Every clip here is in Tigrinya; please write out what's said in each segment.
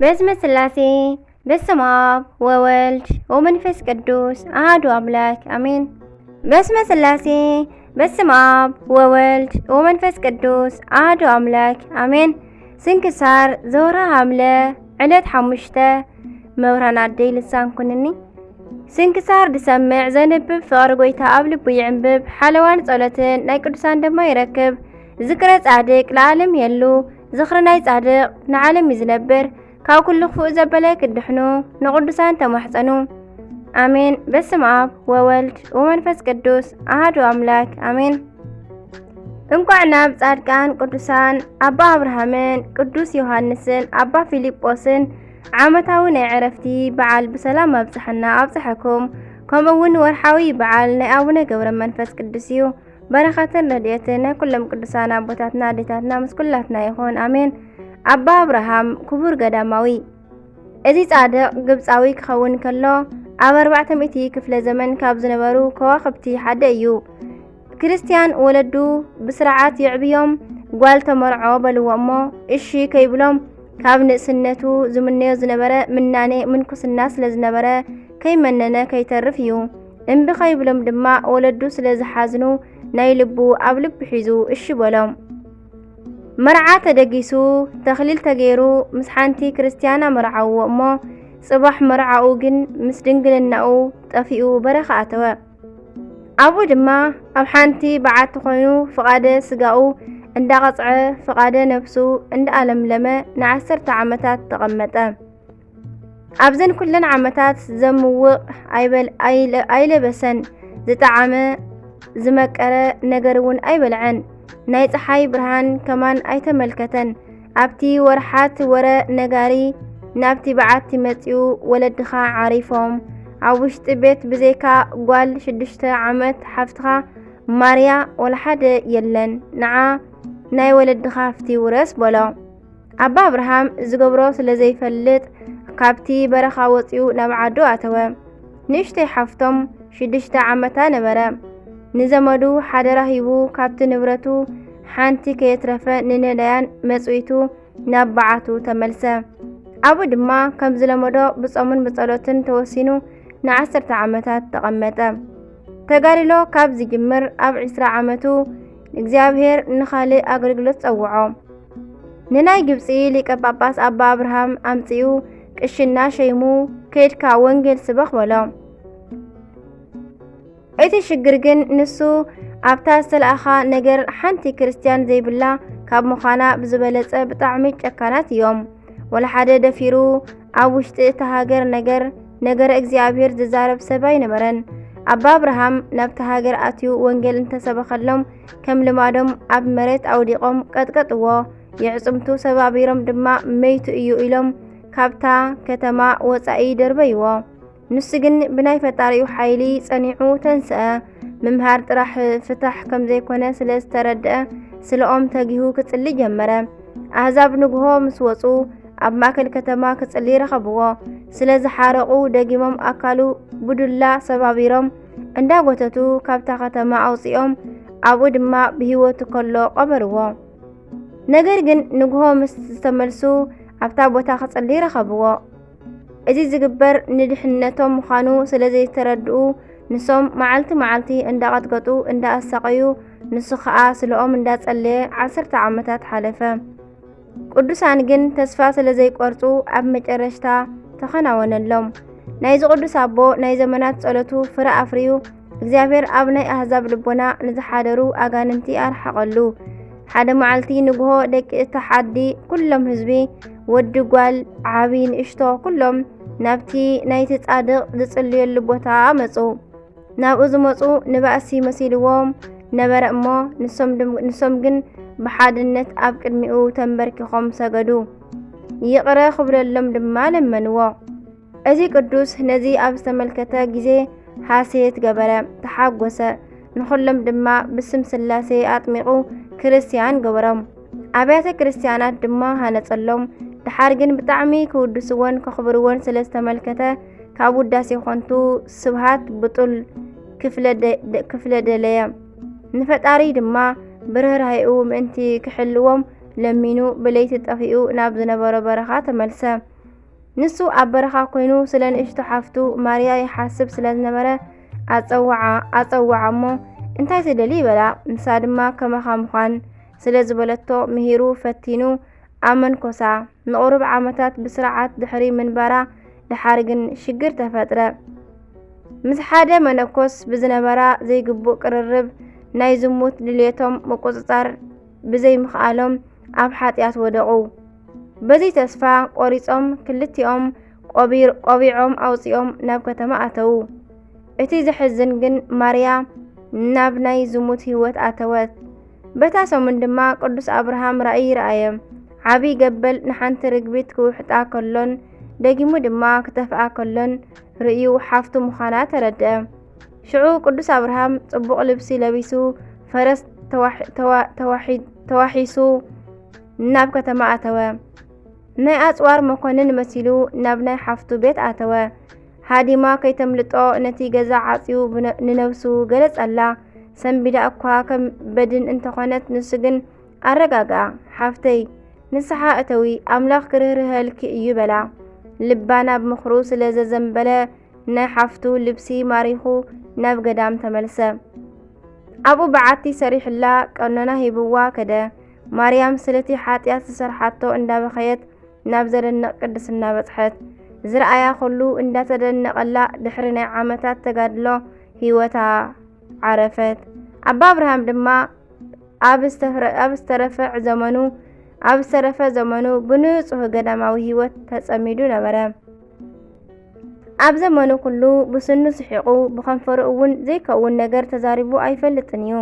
በስመ ስላሴ፣ በስመ አብ ወወልድ ወመንፈስ ቅዱስ አሐዱ አምላክ አሜን። በስመ ስላሴ፣ በስመ አብ ወወልድ ወመንፈስ ቅዱስ አሐዱ አምላክ አሜን። ስንክሳር ዘወርሃ ሐምለ ዕለት ሓሙሽተ። መብርሃን ኣደይ ልሳን ኩንኒ። ስንክሳር ዝሰምዕ ዘንብብ ፍቕሪ ጎይታ ኣብ ልቡ ይዕንብብ። ሓለዋን ጸሎትን ናይ ቅዱሳን ድማ ይረክብ። ዝክረ ጻድቅ ለዓለም የሉ። ዝኽሪ ናይ ጻድቅ ንዓለም እዩ ዝነብር። ካብ ኩሉ ክፉእ ዘበለ ክድሕኑ ንቅዱሳን ተማሕጸኑ። ኣሜን። በስመ አብ ወወልድ ወመንፈስ ቅዱስ አሐዱ አምላክ አሜን። እንኳዕ ናብ ጻድቃን ቅዱሳን ኣባ አብርሃምን ቅዱስ ዮሐንስን ኣባ ፊልጶስን ዓመታዊ ናይ ዕረፍቲ በዓል ብሰላም ኣብጽሐና ኣብጽሐኩም። ከምኡ እውን ወርሓዊ በዓል ናይ ኣቡነ ገብረ መንፈስ ቅዱስ እዩ። በረኸትን ረድኤትን ናይ ኩሎም ቅዱሳን ኣቦታትና ኣዴታትና ምስ ኩላትና ይኹን። ኣሜን። ኣባ አብርሃም ክቡር ገዳማዊ። እዚ ጻድቕ ግብጻዊ ክኸውን ከሎ፣ ኣብ ኣርባዕተ ሚእቲ ክፍለ ዘመን ካብ ዝነበሩ ከዋኽብቲ ሓደ እዩ። ክርስትያን ወለዱ ብስርዓት የዕብዮም፣ ጓል ተመርዖ በልዎ እሞ እሺ ከይብሎም፣ ካብ ንእስነቱ ዝምነዮ ዝነበረ ምናኔ ምንኩስና ስለ ዝነበረ፣ ከይመነነ ከይተርፍ እዩ። እምቢ ከይብሎም ድማ ወለዱ ስለ ዝሓዝኑ፣ ናይ ልቡ ኣብ ልቡ ሒዙ እሺ በሎም። መርዓ ተደጊሱ፣ ተኽሊል ተገይሩ፣ ምስ ሓንቲ ክርስትያን ኣመርዓውዎ እሞ፣ ጽባሕ መርዓኡ ግን ምስ ድንግልናኡ ጠፊኡ በረኻ ኣተወ። ኣብኡ ድማ ኣብ ሓንቲ በዓቲ ኮይኑ፣ ፍቓደ ስጋኡ እንዳቐጽዐ፣ ፍቓደ ነፍሱ እንዳኣለምለመ ንዓሰርተ ዓመታት ተቐመጠ። ኣብዘን ኩለን ዓመታት ዘምውቕ ኣይበል-፣ ኣይለ-፣ ኣይለበሰን፣ ዝጠዓመ ዝመቀረ ነገር እውን ኣይበልዐን። ናይ ጸሓይ ብርሃን ከማን ኣይተመልከተን። ኣብቲ ወርሓት ወረ ነጋሪ ናብቲ በዓቲ መጺኡ፣ "ወለድኻ ዓሪፎም። ኣብ ውሽጢ ቤት ብዘይካ ጓል ሽዱሽተ ዓመት ሓፍትኻ ማርያ ወላ ሓደ የለን። ንዓ ናይ ወለድኻ ሃፍቲ ውረስ" በሎ። ኣባ ኣብርሃም ዝገብሮ ስለ ዘይፈልጥ፣ ካብቲ በረኻ ወጺኡ ናብ ዓዱ ኣተወ። ንእሽተይ ሓፍቶም ሽዱሽተ ዓመታ ነበረ። ንዘመዱ ሓደራ ሂቡ፣ ካብቲ ንብረቱ ሓንቲ ከየትረፈ ንነዳያን መጽዊቱ ናብ በዓቱ ተመልሰ። ኣብኡ ድማ ከም ዝለመዶ ብጾምን ብጸሎትን ተወሲኑ ንዓሰርተ ዓመታት ተቐመጠ። ተጋድሎ ካብ ዝጅምር ኣብ ዕስራ ዓመቱ እግዚኣብሔር ንኻልእ ኣገልግሎት ጸውዖ። ንናይ ግብጺ ሊቀ ጳጳስ ኣባ ኣብርሃም ኣምጺኡ ቅሽና ሸይሙ፣ "ከይድካ ወንጌል ስበኽ" በሎ። እቲ ሽግር ግን ንሱ ኣብታ ዝተለኣኻ ነገር ሓንቲ ክርስትያን ዘይብላ ካብ ምዃና ብዝበለጸ ብጣዕሚ ጨካናት እዮም። ወላ ሓደ ደፊሩ ኣብ ውሽጢ እታ ሃገር ነገር፣ ነገረ እግዚኣብሔር ዝዛረብ ሰብ ኣይነበረን። ኣባ ኣብርሃም ናብታ ሃገር ኣትዩ ወንጌል እንተሰበኸሎም ከም ልማዶም ኣብ መሬት ኣውዲቖም ቀጥቀጥዎ። የዕጽምቱ ሰባቢሮም ድማ መይቱ እዩ ኢሎም ካብታ ከተማ ወጻኢ ደርበይዎ። ንሱ ግን ብናይ ፈጣሪኡ ሓይሊ ጸኒዑ ተንስአ። ምምሃር ጥራሕ ፍታሕ ከም ዘይኮነ ስለ ዝተረድአ፣ ስለኦም ተጊሁ ክጽሊ ጀመረ። ኣህዛብ ንግሆ ምስ ወጹ፣ ኣብ ማእከል ከተማ ክጽሊ ረኸብዎ። ስለ ዝሓረቑ፣ ደጊሞም ኣካሉ ብዱላ ሰባቢሮም እንዳጎተቱ ካብታ ከተማ ኣውጺኦም፣ ኣብኡ ድማ ብህይወቱ ከሎ ቀበርዎ። ነገር ግን ንግሆ ምስ ዝተመልሱ ኣብታ ቦታ ክጽሊ ረኸብዎ። እዚ ዝግበር ንድሕነቶም ምዃኑ ስለ ዘይተረድኡ፣ ንሶም መዓልቲ መዓልቲ እንዳቐጥቀጡ እንዳኣሳቐዩ፣ ንሱ ኸኣ ስለኦም እንዳጸለየ ዓሰርተ ዓመታት ሓለፈ። ቅዱሳን ግን ተስፋ ስለ ዘይቆርጹ ኣብ መጨረሽታ ተኸናወነሎም። ናይዚ ቅዱስ ኣቦ ናይ ዘመናት ጸሎቱ ፍረ ኣፍርዩ፣ እግዚኣብሔር ኣብ ናይ ኣህዛብ ልቦና ንዝሓደሩ ኣጋንንቲ ኣርሓቐሉ። ሓደ መዓልቲ ንግሆ ደቂ እታ ዓዲ ኩሎም ህዝቢ፣ ወዲ ጓል፣ ዓቢ ንእሽቶ፣ ኩሎም ናብቲ ናይቲ ጻድቕ ዝጽልየሉ ቦታ መጹ። ናብኡ ዝመጹ ንባእሲ መሲልዎም ነበረ እሞ፣ ንሶም ድም-፣ ንሶም ግን ብሓድነት ኣብ ቅድሚኡ ተንበርኪኾም ሰገዱ። ይቕረ ክብለሎም ድማ ለመንዎ። እዚ ቅዱስ ነዚ ኣብ ዝተመልከተ ግዜ ሃሴት ገበረ፣ ተሓጎሰ። ንኹሎም ድማ ብስም ስላሴ ኣጥሚቑ ክርስትያን ገበሮም። ኣብያተ ክርስትያናት ድማ ሃነጸሎም። ደሓር ግን ብጣዕሚ ክውድስዎን ከኽብርዎን ስለ ዝተመልከተ፣ ካብ ውዳሴ ኾንቱ ስብሃት ብጡል ክፍለ ደ-፣ ደ-፣ ክፍለ ደለየ። ንፈጣሪ ድማ ብርህራሄኡ ምእንቲ ክሕልዎም ለሚኑ ብለይቲ ጠፊኡ ናብ ዝነበሮ በረኻ ተመልሰ። ንሱ ኣብ በረኻ ኮይኑ ስለ ንእሽቶ ሓፍቱ ማርያ ይሓስብ ስለ ዝነበረ፣ ኣጸውዓ፣ ኣጸውዓ እሞ፣ "እንታይ ትደሊ?" በላ። ንሳ ድማ ከማኻ ምዃን ስለ ዝበለቶ፣ ምሂሩ ፈቲኑ ኣመንኮሳ። ንቑሩብ ዓመታት ብስርዓት ድሕሪ ምንባራ፣ ደሓር ግን ሽግር ተፈጥረ። ምስ ሓደ መነኮስ ብዝነበራ ዘይግቡእ ቅርርብ፣ ናይ ዝሙት ድልየቶም ምቁጽጻር ብዘይምኽኣሎም፣ ኣብ ሓጢኣት ወደቑ። በዚ ተስፋ ቆሪጾም፣ ክልቲኦም ቆቢር-፣ ቆቢዖም ኣውጺኦም ናብ ከተማ ኣተዉ። እቲ ዘሕዝን ግን፣ ማርያ ናብ ናይ ዝሙት ህይወት ኣተወት። በታ ሰሙን ድማ ቅዱስ ኣብርሃም ራእይ ረኣየ። ዓቢ ገበል ንሓንቲ ርግቢት ክውሕጣ ከሎን ደጊሙ ድማ ክተፍኣ ከሎን ርእዩ፣ ሓፍቱ ምዃና ተረድአ። ሽዑ ቅዱስ ኣብርሃም ጽቡቕ ልብሲ ለቢሱ፣ ፈረስ ተዋሒ-፣ ተዋ-፣ ተዋሒ-፣ ተዋሒሱ ናብ ከተማ ኣተወ። ናይ ኣጽዋር መኮንን መሲሉ ናብ ናይ ሓፍቱ ቤት ኣተወ። ሃዲማ ከይተምልጦ ነቲ ገዛ ዓጽዩ ብነ-፣ ንነብሱ ገለጸላ። ሰንቢዳ እኳ ከም በድን እንተኾነት፣ ንሱ ግን ኣረጋግኣ። "ሓፍተይ፣ ንስሓ እተዊ፣ ኣምላኽ ክርህርሀልኪ እዩ" በላ። ልባ ናብ ምኽሩ ስለ ዘዘንበለ፣ ናይ ሓፍቱ ልብሲ ማሪኹ ናብ ገዳም ተመልሰ። ኣብኡ በዓቲ ሰሪሕላ፣ ቀኖና ሂብዋ ከደ። ማርያም ስለቲ ሓጢኣት ዝሰርሓቶ እንዳበኸየት ናብ ዘደንቕ ቅድስና በጽሐት። ዝረኣያ ኩሉ እንዳተደነቐላ፣ ድሕሪ ናይ ዓመታት ተጋድሎ ህይወታ ዓረፈት። ኣባ ኣብርሃም ድማ ኣብ ዝተፍረ-፣ ኣብ ዝተረፈ ዘመኑ፣ ኣብ ዝተረፈ ዘመኑ ብንጹህ ገዳማዊ ህይወት ተጸሚዱ ነበረ። ኣብ ዘመኑ ኩሉ ብስኑ ስሒቑ፣ ብኸንፈሩ እውን ዘይከውን ነገር ተዛሪቡ ኣይፈልጥን እዩ።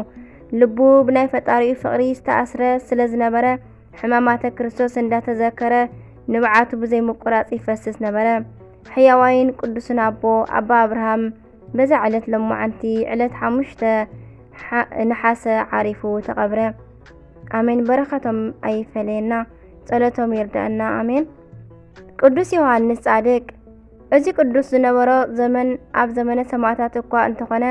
ልቡ ብናይ ፈጣሪኡ ፍቕሪ ዝተኣስረ ስለ ዝነበረ፣ ሕማማተ ክርስቶስ እንዳተዘከረ፣ ንብዓቱ ብዘይምቁራጽ ይፈስስ ነበረ። ሕያዋይን ቅዱስን ኣቦ ኣባ ኣብርሃም በዛ ዕለት ለማዓንቲ ዕለት ሓሙሽተ ሓ-፣ ነሓሰ ዓሪፉ ተቐብረ። ኣሜን። በረኸቶም ኣይፈለየና፣ ጸሎቶም ይርዳእና። ኣሜን። ቅዱስ ዮሃንስ ጻድቅ። እዚ ቅዱስ ዝነበሮ ዘመን ኣብ ዘመነ ሰማዕታት እኳ እንተኾነ፣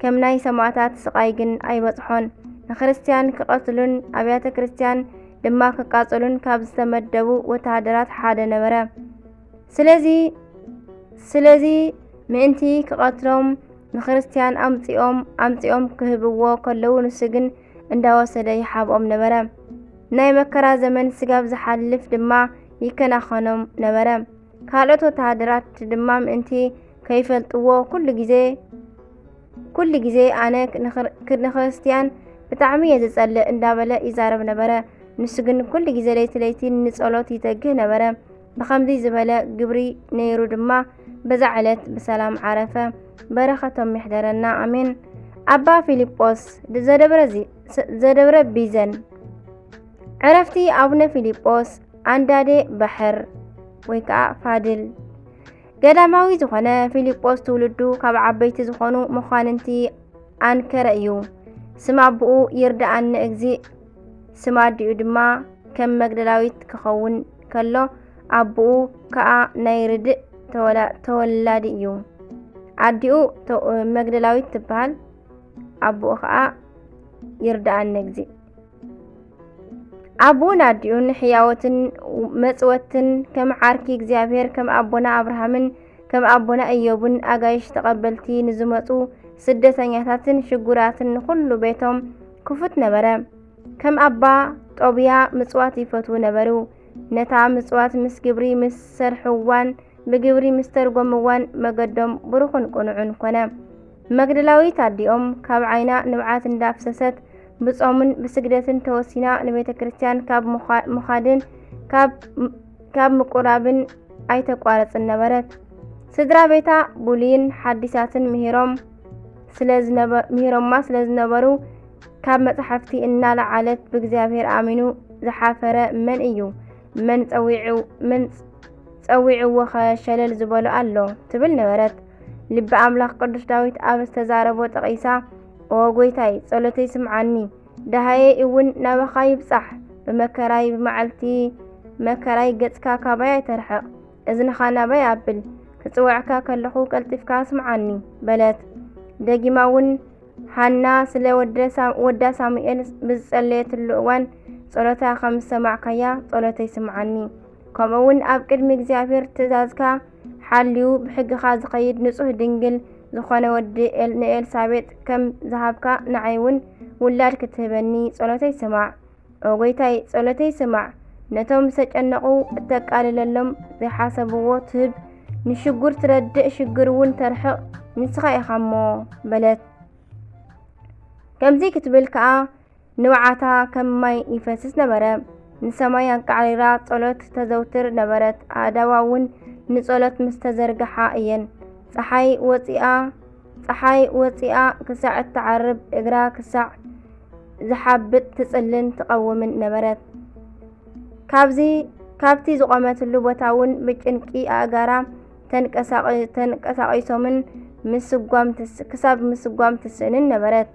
ከም ናይ ሰማዕታት ስቓይ ግን ኣይበጽሖን። ንክርስትያን ክቐትሉን ኣብያተ ክርስትያን ድማ ክቃጸሉን ካብ ዝተመደቡ ወተሃደራት ሓደ ነበረ። ስለዚ፣ ስለዚ ምእንቲ ክቐትሎም ንክርስትያን ኣምጺኦም፣ ኣምጺኦም ክህብዎ ከለዉ፣ ንሱ ግን እንዳወሰደ ይሓብኦም ነበረ። ናይ መከራ ዘመን ስጋብ ዝሓልፍ ድማ ይከናኸኖም ነበረ። ካልኦት ወተሃደራት ድማ ምእንቲ ከይፈልጥዎ ኩሉ ግዜ፣ ኩሉ ግዜ ኣነ ንክር-፣ ንክርስትያን ብጣዕሚ እየ ዝጸልእ እንዳበለ ይዛረብ ነበረ። ንሱ ግን ኩሉ ግዜ ለይቲ ለይቲ ንጸሎት ይተግህ ነበረ። ብኸምዚ ዝበለ ግብሪ ነይሩ ድማ በዛ ዕለት ብሰላም ዓረፈ። በረኸቶም ይሕደረና፣ ኣሜን። ኣባ ፊልጶስ ዘደብረ ዚ-፣ ዘደብረ ቢዘን። ዕረፍቲ ኣቡነ ፊልጶስ ኣንዳዴ ባሕር ወይ ከዓ ፋድል። ገዳማዊ ዝኾነ ፊልጶስ ትውልዱ ካብ ዓበይቲ ዝኾኑ መኳንንቲ ኣንከረ እዩ። ስም ኣቦኡ ይርድኣኒ እግዚእ፣ ስም ኣዲኡ ድማ ከም መግደላዊት ክኸውን ከሎ፣ ኣቦኡ ከኣ ናይ ርድእ ተወላ-፣ ተወላዲ እዩ። ኣዲኡ ተ-፣ መግደላዊት ትበሃል፣ ኣቦኡ ከኣ ይርድኣኒ እግዚእ። ኣቦኡን ኣዲኡን ሕያዎትን መጽወትን፣ ከም ዓርኪ እግዚኣብሔር፣ ከም ኣቦና ኣብርሃምን ከም ኣቦና ኢዮብን ኣጋይሽ ተቐበልቲ ንዝመጹ ስደተኛታትን ሽጉራትን ንኹሉ ቤቶም ክፉት ነበረ። ከም ኣባ ጦብያ ምጽዋት ይፈትዉ ነበሩ። ነታ ምጽዋት ምስ ግብሪ ምስ ሰርሕዋን ብግብሪ ምስ ተርጎምዋን መገዶም ብሩኽን ቅኑዕን ኮነ። መግደላዊት ኣዲኦም ካብ ዓይና ንብዓት እንዳፍሰሰት ብጾምን ብስግደትን ተወሲና ንቤተ ክርስቲያን ካብ ምዃ-፣ ምዃድን ካብ፣ ካብ ምቁራብን ኣይተቋረጽን ነበረት። ስድራ ቤታ ብሉይን ሓዲሳትን ምሂሮም ስለ ዝነበ-፣ ምሂሮማ ስለ ዝነበሩ፣ ካብ መጻሕፍቲ እናለዓለት ብእግዚኣብሔር ኣሚኑ ዝሓፈረ መን እዩ? መን ጸዊዑ-፣ መን ጸዊዕዎኸ ሸለል ዝበሎ ኣሎ? ትብል ነበረት። ልበ ኣምላኽ ቅዱስ ዳዊት ኣብ ዝተዛረቦ ጠቒሳ፣ "ኦ ጐይታይ፣ ጸሎተይ ስምዓኒ፣ ደሃየይ እውን ናባኻ ይብጻሕ፣ ብመከራይ፣ ብመዓልቲ መከራይ ገጽካ ካባይ ኣይተርሕቕ፣ እዝንኻ ናባይ ኣብል፣ ክጽውዕካ ከለኹ ቀልጢፍካ ስምዓኒ" በለት። ደጊማ እውን፣ ሃና ስለ ወደ ሳ-፣ ወዳ ሳሙኤል ብዝጸለየትሉ እዋን፣ "ጸሎታ ከም ዝሰማዕካያ ጸሎተይ ስምዓኒ፣ ከምኡ እውን ኣብ ቅድሚ እግዚኣብሔር ትእዛዝካ ሓልዩ ብሕግኻ ዝኸይድ ንጹሕ ድንግል ዝኾነ ወዲ ኤል-፣ ንኤልሳቤጥ ከም ዝሃብካ ንዓይ እውን ውላድ ክትህበኒ ጸሎተይ ስማዕ። ኦ ጎይታይ፣ ጸሎተይ ስማዕ። ነቶም ዝተጨነቑ እተቃልለሎም፣ ዘይሓሰብዎ ትህብ፣ ንሽጉር ትረድእ፣ ሽግር እውን ተርሕቕ ንስኻ ኢኻ እሞ በለት። ከምዚ ክትብል ከኣ ንብዓታ ከም ማይ ይፈስስ ነበረ። ንሰማይ ኣንቃዕሪራ ጸሎት ተዘውትር ነበረት። ኣእዳዋ እውን ንጸሎት ምስ ተዘርግሓ እየን። ጸሓይ ወጺኣ፣ ጸሓይ ወጺኣ ክሳዕ እትዓርብ፣ እግራ ክሳዕ ዝሓብጥ ትጽልን ትቐውምን ነበረት። ካብዚ፣ ካብቲ ዝቖመትሉ ቦታ እውን ብጭንቂ ኣእጋራ ተንቀሳቒ-፣ ተንቀሳቒሶምን ምስጓም ትስ-፣ ክሳብ ምስጓም ትስእንን ነበረት።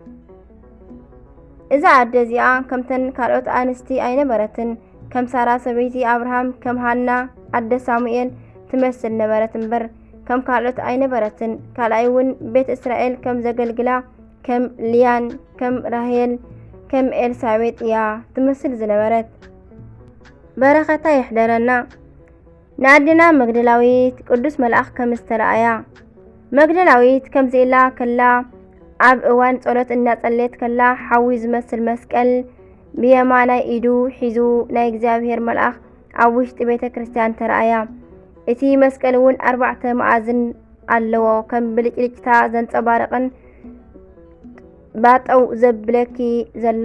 እዛ ኣደ እዚኣ ከምተን ካልኦት ኣንስቲ ኣይነበረትን። ከም ሳራ ሰበይቲ ኣብርሃም፣ ከም ሃና ኣደ ሳሙኤል ትመስል ነበረት እምበር፣ ከም ካልኦት ኣይነበረትን። ካልኣይ እውን ቤት እስራኤል ከም ዘገልግላ፣ ከም ልያን፣ ከም ራሄል፣ ከም ኤልሳቤጥ እያ ትመስል ዝነበረት። በረኸታ ይሕደረና። ንኣዴና መግደላዊት ቅዱስ መልኣኽ ከም ዝተረኣያ። መግደላዊት ከምዚ ኢላ ከላ፣ ኣብ እዋን ጸሎት እናጸለየት ከላ፣ ሓዊ ዝመስል መስቀል ብየማናይ ኢዱ ሒዙ ናይ እግዚኣብሔር መልኣኽ ኣብ ውሽጢ ቤተ ክርስቲያን ተረኣያ። እቲ መስቀል እውን ኣርባዕተ መኣዝን ኣለዎ፣ ከም ብልጭልጭታ ዘንጸባርቕን ባጠው ዘብለኪ ዘሎ፣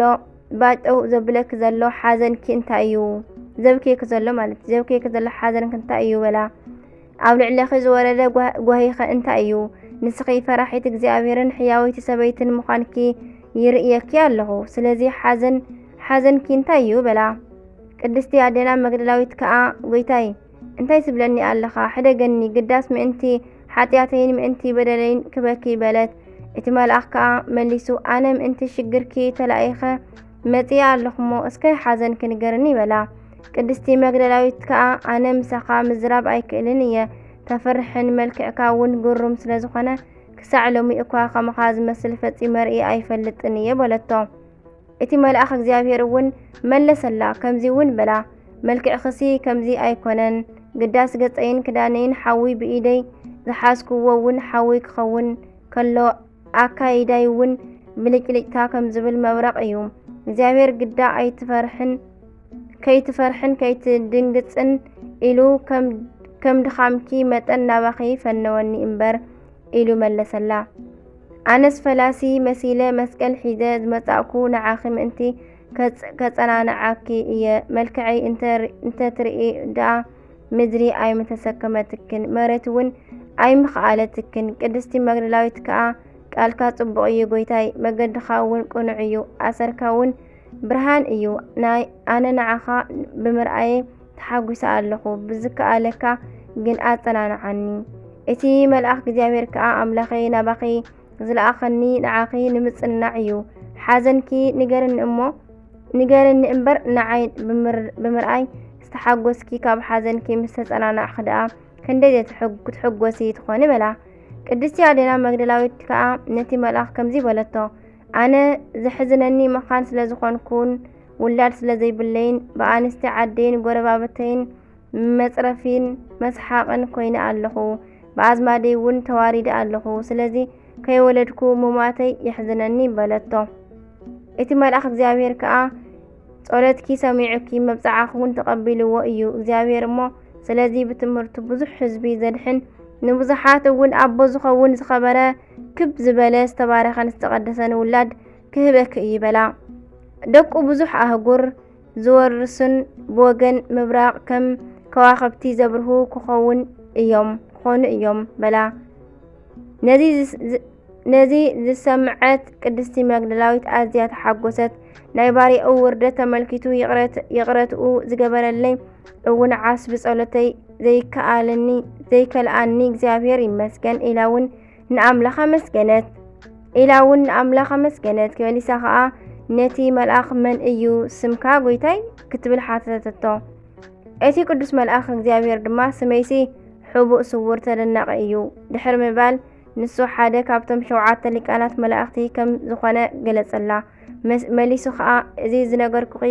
ባጠው ዘብለኪ ዘሎ ሓዘንኪ እንታይ እዩ? ዘብክየኪ ዘሎ ማለት እዩ። ዘብክየኪ ዘሎ ሓዘንኪ እንታይ እዩ? በላ። ኣብ ልዕለኺ ዝወረደ ጓ-፣ ጓሂኸ እንታይ እዩ? ንስኺ ፈራሒት እግዚኣብሔርን ሕያወይቲ ሰበይትን ምዃንኪ ይርእየኪ ኣለኹ። ስለዚ ሓዘን፣ ሓዘንኪ እንታይ እዩ? በላ። ቅድስቲ ኣዴና መግደላዊት ከኣ፣ ጎይታይ፣ እንታይ ትብለኒ ኣለኻ? ሕደገኒ፣ ግዳስ ምእንቲ ሓጢኣተይን ምእንቲ በደለይን ክበኪ በለት። እቲ መልኣኽ ከኣ መሊሱ፣ ኣነ ምእንቲ ሽግርኪ ተላኢኸ መጺኣ ኣለኹሞ፣ እስከ ሓዘንኪ ንገርኒ በላ። ቅድስቲ መግደላዊት ከኣ፣ ኣነ ምሳኻ ምዝራብ ኣይክእልን እየ፣ ተፍርሕን መልክዕካ እውን ግሩም ስለ ዝኾነ፣ ክሳዕ ሎሚ እኳ ከማኻ ዝመስል ፈጺመ ርእየ ኣይፈልጥን እየ በለቶ። እቲ መልኣኽ እግዚኣብሔር እውን መለሰላ፣ ከምዚ እውን በላ፣ መልክዕኽሲ ከምዚ ኣይኮነን፣ ግዳስ ገጸይን ክዳነይን ሓዊ ብኢደይ ዝሓዝክዎ እውን ሓዊ ክኸውን ከሎ፣ ኣካይዳይ እውን ብልጭልጭታ ከም ዝብል መብረቕ እዩ። እግዚኣብሔር ግዳ ኣይትፈርሕን፣ ከይትፈርሕን ከይትድንግጽን ኢሉ ከም፣ ከም ድኻምኪ መጠን ናባኺ ፈነወኒ እምበር ኢሉ መለሰላ። ኣነስ ፈላሲ መሲለ መስቀል ሒዘ ዝመጻእኩ ንዓኺ ምእንቲ ከጽ-፣ ከጸናንዓኪ እየ። መልክዐይ እንተ-፣ እንተትርኢ ደኣ ምድሪ ኣይምተሰከመትክን፣ መሬት እውን ኣይምኸኣለትክን። ቅድስቲ መግደላዊት ከኣ፣ ቃልካ ጽቡቕ እዩ ጐይታይ፣ መገድኻ እውን ቅኑዕ እዩ፣ ኣሰርካ እውን ብርሃን እዩ። ናይ፣ ኣነ ንዓኻ ብምርኣየ ተሓጒሰ ኣለኹ፣ ብዝከኣለካ ግን ኣጸናንዓኒ። እቲ መልኣኽ እግዚኣብሔር ከኣ፣ ኣምላኸይ ናባኺ ዝለኣኸኒ ንዓኺ ንምጽንናዕ እዩ። ሓዘንኪ ንገርኒ እሞ፣ ንገርኒ እምበር፣ ንዓይ ብምር-፣ ብምርኣይ ዝተሓጐስኪ፣ ካብ ሓዘንኪ ምስ ተጸናናዕኺ ደኣ ክንደይ ዘይትሕግ-፣ ክትሕጐሲ ትኾኒ በላ። ቅድስቲ ኣዴና መግደላዊት ከኣ ነቲ መልኣኽ ከምዚ በለቶ፣ ኣነ ዘሕዝነኒ መኻን ስለ ዝኾንኩን ውላድ ስለ ዘይብለይን ብኣንስቲ ዓደይን ጐረባብተይን መጽረፊን መስሓቕን ኮይነ ኣለኹ። ብኣዝማደይ እውን ተዋሪደ ኣለኹ። ስለዚ ከይወለድኩ ምሟተይ የሕዝነኒ በለቶ። እቲ መልኣኽ እግዚኣብሔር ከኣ ጸሎትኪ ሰሚዑኪ መብጽዓኺ እውን ተቐቢልዎ እዩ። እግዚኣብሔር እሞ ስለዚ ብትምህርቱ ብዙሕ ህዝቢ ዘድሕን ንብዙሓት እውን ኣቦ ዝኸውን ዝኸበረ ክብ ዝበለ ዝተባረኸን ዝተቐደሰን ውላድ ክህበኪ እዩ በላ። ደቁ ብዙሕ ኣህጉር ዝወርስን ብወገን ምብራቕ ከም ከዋኽብቲ ዘብርሁ ክኸውን እዮም፣ ክኾኑ እዮም በላ። ነዚ ዝስ-፣ ዝ-፣ ነዚ ዝሰምዐት ቅድስቲ መግደላዊት ኣዝያ ተሓጎሰት። ናይ ባሪያኡ ውርደት ተመልኪቱ ይቕረት-፣ ይቕረትኡ ዝገበረለይ እውን ዓስቢ ጸሎተይ ዘይከኣለኒ፣ ዘይከልኣኒ እግዚኣብሔር ይመስገን ኢላ እውን ንኣምላኽ ኣመስገነት። ኢላ እውን ንኣምላኽ ኣመስገነት። መሊሳ ኸኣ ነቲ መልኣኽ መን እዩ ስምካ ጐይታይ? ክትብል ሓተተቶ። እቲ ቅዱስ መልኣኽ እግዚኣብሔር ድማ ስመይሲ ሕቡእ ስዉር ተደናቒ እዩ ድሕሪ ምባል ንሱ ሓደ ካብቶም ሸውዓተ ሊቃናት መላእኽቲ ከም ዝኾነ ገለጸላ። መስ-፣ መሊሱ ኸኣ እዚ ዝነገርኩኺ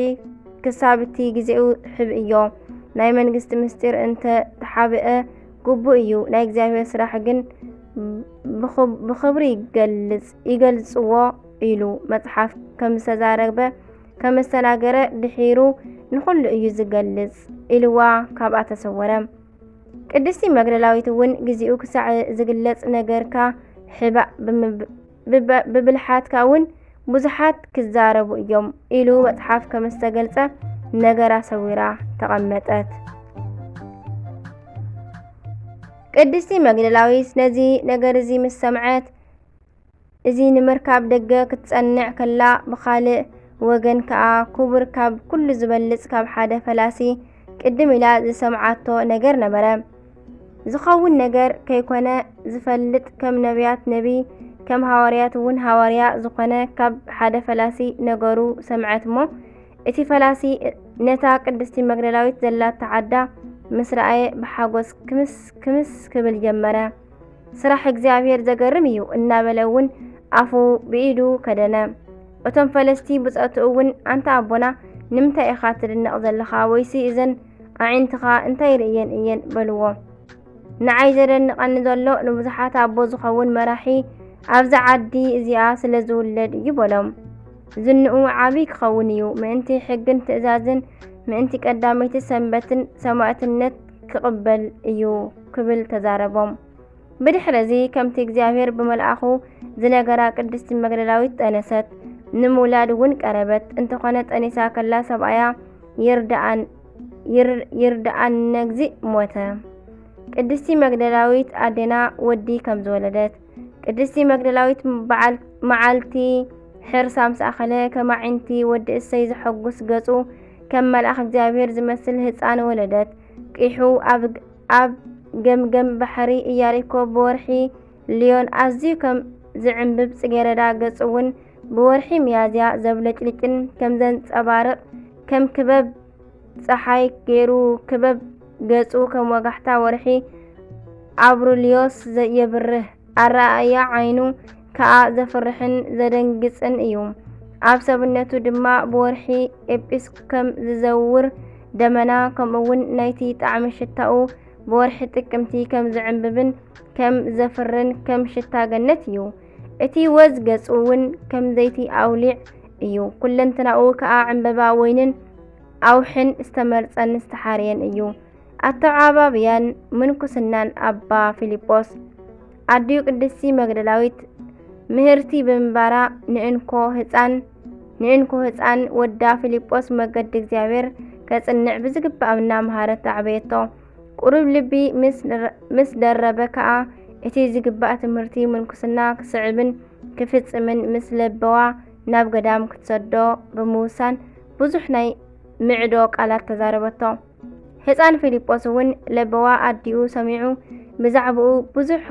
ክሳብ እቲ ግዜኡ ሕብ እዮ። ናይ መንግስቲ ምስጢር እንተ ተሓብአ ግቡእ እዩ፣ ናይ እግዚኣብሔር ስራሕ ግን ብኽብ-፣ ብኽብሪ ይገልጽ-፣ ይገልጽዎ ኢሉ መጽሓፍ ከም ዝተዛረበ፣ ከም ዝተናገረ ድሒሩ ንኹሉ እዩ ዝገልጽ ኢልዋ ካብኣ ተሰወረ። ቅድስቲ መግደላዊት እውን ግዚኡ ክሳዕ ዝግለጽ ነገርካ ሕባእ ብምብ-፣ ብበ-፣ ብብልሓትካ እውን ብዙሓት ክዛረቡ እዮም ኢሉ መጽሓፍ ከም ዝተገልጸ ነገር ኣሰዊራ ተቐመጠት። ቅድስቲ መግደላዊት ነዚ ነገር እዚ ምስ ሰምዐት፣ እዚ ንምርካብ ደገ ክትጸንዕ ከላ፣ ብኻልእ ወገን ከኣ ክቡር ካብ ኩሉ ዝበልጽ ካብ ሓደ ፈላሲ ቅድም ኢላ ዝሰምዓቶ ነገር ነበረ። ዝኸውን ነገር ከይኮነ ዝፈልጥ፣ ከም ነቢያት ነቢይ፣ ከም ሃዋርያት እውን ሃዋርያ ዝኾነ ካብ ሓደ ፈላሲ ነገሩ ሰምዐት እሞ፣ እቲ ፈላሲ ነታ ቅድስቲ መግደላዊት ዘላታ ዓዳ ምስ ረኣየ ብሓጎስ ክምስ ክምስ ክብል ጀመረ። ስራሕ እግዚኣብሔር ዘገርም እዩ እናበለ እውን ኣፉ ብኢዱ ከደነ። እቶም ፈለስቲ ብጾትኡ እውን፣ ኣንታ ኣቦና፣ ንምንታይ ኢኻ ትድነቕ ዘለኻ? ወይሲ እዘን ኣዒንትኻ እንታይ ርእየን እየን? በልዎ። ንዓይ ዘደንቐኒ ዘሎ ንብዙሓት ኣቦ ዝኸውን መራሒ ኣብዚ ዓዲ እዚኣ ስለ ዝውለድ እዩ በሎም። ዝንኡ ዓቢ ክኸውን እዩ። ምእንቲ ሕግን ትእዛዝን፣ ምእንቲ ቀዳመይቲ ሰንበትን ሰማእትነት ክቕበል እዩ ክብል ተዛረቦም። ብድሕሪ እዚ ከምቲ እግዚኣብሔር ብመልኣኹ ዝነገራ ቅድስቲ መግደላዊት ጠነሰት። ንምውላድ እውን ቀረበት። እንተኾነ ጠኒሳ ከላ ሰብኣያ ይርድኣን-፣ ይር-፣ ይርድኣነ እግዚእ ሞተ። ቅድስቲ መግደላዊት ኣዴና ወዲ ከም ዝወለደት። ቅድስቲ መግደላዊት በዓል-፣ መዓልቲ ሕርሳ ምስ ኣኸለ ከም ኣዒንቲ ወዲ እሰይ ዘሐጉስ ገጹ ከም መልኣኽ እግዚኣብሔር ዝመስል ህጻን ወለደት። ቂሑ ኣብ፣ ኣብ ገምገም ባሕሪ ኢያሪኮ ብወርሒ ልዮን ኣዝዩ ከም ዝዕምብብ ጽጌረዳ ገጹ እውን ብወርሒ ሚያዝያ ዘብለጭልጭን ከም ዘንጸባርቕ ከም ክበብ ጸሓይ ገይሩ ክበብ ገጹ ከም ወጋሕታ ወርሒ ኣብሩልዮስ ዘ-፣ የብርህ። ኣረኣእያ ዓይኑ ከኣ ዘፍርሕን ዘደንግጽን እዩ። ኣብ ሰብነቱ ድማ ብወርሒ ኤጲስ ከም ዝዘውር ደመና፣ ከምኡውን ናይቲ ጣዕሚ ሽታኡ ብወርሒ ጥቅምቲ ከም ዝዕምብብን ከም ዘፍርን ከም ሽታ ገነት እዩ። እቲ ወዝ ገጹ እውን ከም ዘይቲ ኣውሊዕ እዩ። ኩለንትናኡ ከኣ ዕምበባ ወይንን ኣውሕን ዝተመርጸን ዝተሓርየን እዩ። ኣተዓባብያን ምንኩስናን ኣባ ፊልጶስ። ኣዲኡ ቅድስቲ መግደላዊት ምህርቲ ብምንባራ፣ ንእንኮ ህጻን፣ ንእንኮ ህጻን ወዳ ፊልጶስ መገዲ እግዚኣብሔር ከጽንዕ ብዝግባእ እናመሃረት ኣዕበየቶ። ቁሩብ ልቢ ምስ፣ ምስ ደረበ ከኣ፣ እቲ ዝግባእ ትምህርቲ ምንኩስና ክስዕብን ክፍጽምን ምስ ለበዋ፣ ናብ ገዳም ክትሰዶ ብምውሳን፣ ብዙሕ ናይ ምዕዶ ቃላት ተዛረበቶ። ህጻን ፊልጶስ እውን ለበዋ ኣዲኡ ሰሚዑ፣ ብዛዕባኡ ብዙሕ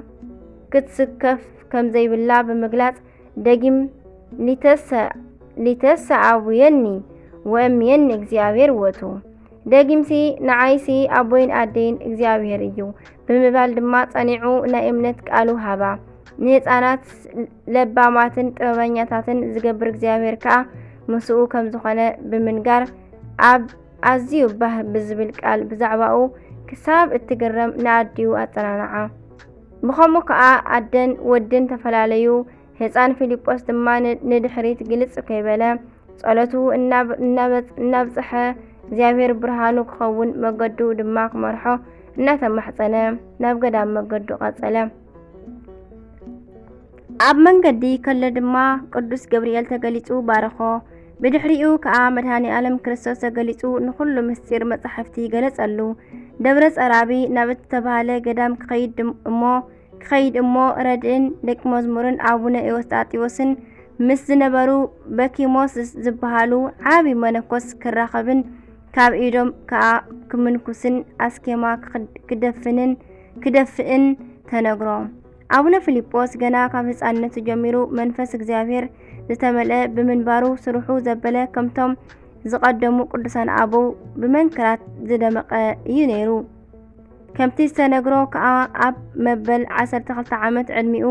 ክትስከፍ ከም ዘይብላ ብምግላጽ፣ ደጊም፣ "ሊተሰ-፣ ሊተሰ ኣቡየኒ ወእምየኒ እግዚኣብሔር ውእቱ።" ደጊምሲ፣ "ንዓይሲ ኣቦይን ኣደይን እግዚኣብሔር እዩ" ብምባል ድማ ጸኒዑ ናይ እምነት ቃሉ ሃባ። ንህጻናት ለባማትን ጥበበኛታትን ዝገብር እግዚኣብሔር ከኣ ምስኡ ከም ዝኾነ ብምንጋር፣ ኣብ ኣዝዩ ባህ ብዝብል ቃል ብዛዕባኡ ክሳብ እትግረም ንኣዲኡ ኣጸናንዓ። ብኸምኡ ከኣ ኣደን ወድን ተፈላለዩ። ህጻን ፊልጶስ ድማ ን-፣ ንድሕሪት ግልጽ ከይበለ፣ ጸሎቱ እናብ-፣ እናበጽ-፣ እናብጽሐ፣ እግዚኣብሔር ብርሃኑ ክኸውን መገዱ ድማ ክመርሖ እናተማሕጸነ፣ ናብ ገዳም መገዱ ቀጸለ። ኣብ መንገዲ ከሎ ድማ ቅዱስ ገብርኤል ተገሊጹ ባረኾ። ብድሕሪኡ ከኣ መድኃኔ ዓለም ክርስቶስ ተገሊጹ ንኹሉ ምስጢር መጻሕፍቲ ገለጸሉ። ደብረ ጸራቢ ናብ እተባህለ ገዳም ክኸይድ ድም-፣ እሞ፣ ክኸይድ እሞ ረድእን ደቂ መዝሙርን ኣቡነ ኤዎስጣቴዎስን ምስ ዝነበሩ በኪሞስ ዝበሃሉ ዓቢ መነኮስ ክራኸብን ካብ ኢዶም ከኣ ክምንኩስን ኣስኬማ ክኽድ-፣ ክደፍንን፣ ክደፍእን ተነግሮ። ኣቡነ ፊልጶስ ገና ካብ ህጻንነቱ ጀሚሩ መንፈስ እግዚኣብሔር ዝተመልአ ብምንባሩ፣ ስርሑ ዘበለ ከምቶም ዝቐደሙ ቅዱሳን ኣበው ብመንክራት ዝደመቐ እዩ ነይሩ። ከምቲ ዝተነግሮ ከኣ፣ ኣብ መበል ዓሰርተ ክልተ ዓመት ዕድሚኡ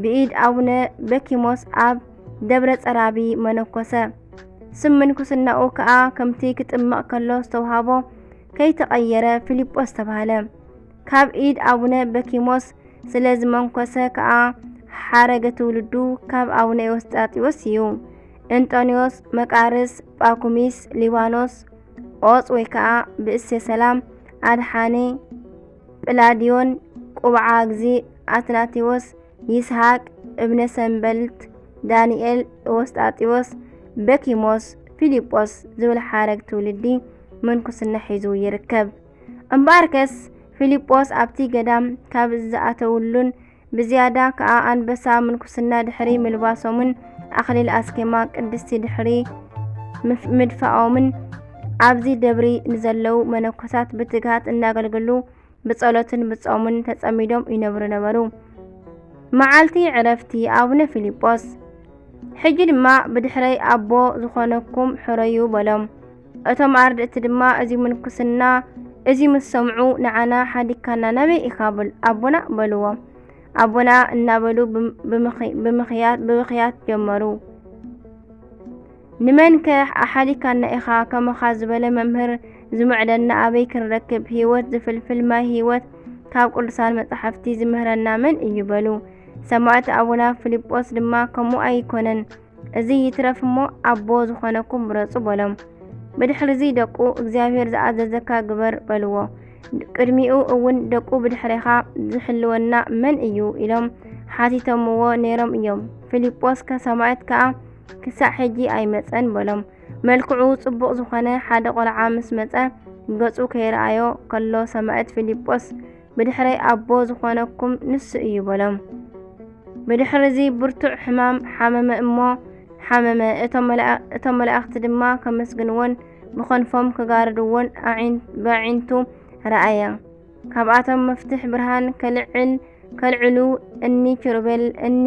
ብኢድ ኣቡነ በኪሞስ ኣብ ደብረ ጸራቢ መነኮሰ። ስም ምንኩስናኡ ከኣ ከምቲ ክጥመቕ ከሎ ዝተውሃቦ ከይተቐየረ ፊልጶስ ተባህለ። ካብ ኢድ ኣቡነ በኪሞስ ስለ ዝመንኮሰ ከኣ ሓረገ ትውልዱ ካብ ኣቡነ ኤዎስጣቴዎስ እዩ። እንጦንዮስ፣ መቃርስ፣ ጳኩሚስ፣ ሊባኖስ፣ ኦጽ ወይ ከኣ ብእሴ ሰላም፣ ኣድሓኔ፣ ጵላድዮን፣ ቁብዓ እግዚእ፣ ኣትናቴዎስ፣ ይስሃቅ፣ እብነ ሰንበልት፣ ዳንኤል፣ ኤዎስጣቴዎስ፣ በኪሞስ፣ ፊልጶስ ዝብል ሓረግ ትውልዲ ምንኩስና ሒዙ ይርከብ። እምበኣርከስ ፊልጶስ ኣብቲ ገዳም ካብ ዝኣተውሉን ብዝያዳ ከኣ ኣንበሳ ምንኩስና ድሕሪ ምልባሶምን ኣኽሊል ኣስኬማ ቅድስቲ ድሕሪ ምፍ- ምድፋኦምን ኣብዚ ደብሪ ንዘለዉ መነኮሳት ብትግሃት እናገልግሉ ብጸሎትን ብጾምን ተጸሚዶም ይነብሩ ነበሩ። መዓልቲ ዕረፍቲ ኣቡነ ፊልጶስ። ሕጂ ድማ ብድሕረይ ኣቦ ዝኾነኩም ሕረዩ በሎም። እቶም ኣርድእቲ ድማ እዚ ምንኩስና እዚ ምስ ሰምዑ ንዓና ሓዲግካና ናበይ ኢኻ በል ኣቦና በልዎ። ኣቦና እናበሉ ብም- ብምኺ- ብምኽያት ብብኽያት ጀመሩ። ንመንከ ኣሓሊካና ኢኻ? ከማኻ ዝበለ መምህር ዝምዕደና ኣበይ ክንረክብ? ህይወት ዝፍልፍል ማይ ህይወት ካብ ቅዱሳን መጻሕፍቲ ዝምህረና መን እዩ? በሉ። ሰማዕት ኣቡና ፊልጶስ ድማ ከምኡ ኣይኮነን፣ እዚ ይትረፍ እሞ ኣቦ ዝኾነኩም ምረጹ በሎም። ብድሕርዚ ደቁ እግዚኣብሔር ዝኣዘዘካ ግበር በልዎ። ቅድሚኡ እውን ደቁ ብድሕሬኻ ዝሕልወና መን እዩ? ኢሎም ሓቲቶምዎ ነይሮም እዮም። ፊልጶስ ከሰማዕት ከኣ ክሳዕ ሕጂ ኣይመጸን በሎም። መልክዑ ጽቡቕ ዝኾነ ሓደ ቆልዓ ምስ መጸ ገጹ ከይረኣዮ ከሎ ሰማዕት ፊልጶስ ብድሕረይ ኣቦ ዝኾነኩም ንሱ እዩ በሎም። ብድሕርዚ ብርቱዕ ሕማም ሓመመ እሞ ሓመመ። እቶም መላእ- እቶም መላእኽቲ ድማ ከመስግንዎን ብኸንፎም ክጋርድዎን ኣዒን- ብኣዒንቱ ረኣየ። ካብኣቶም መፍትሕ ብርሃን ከልዕል ከልዕሉ እኒ ኪሩቤል እኒ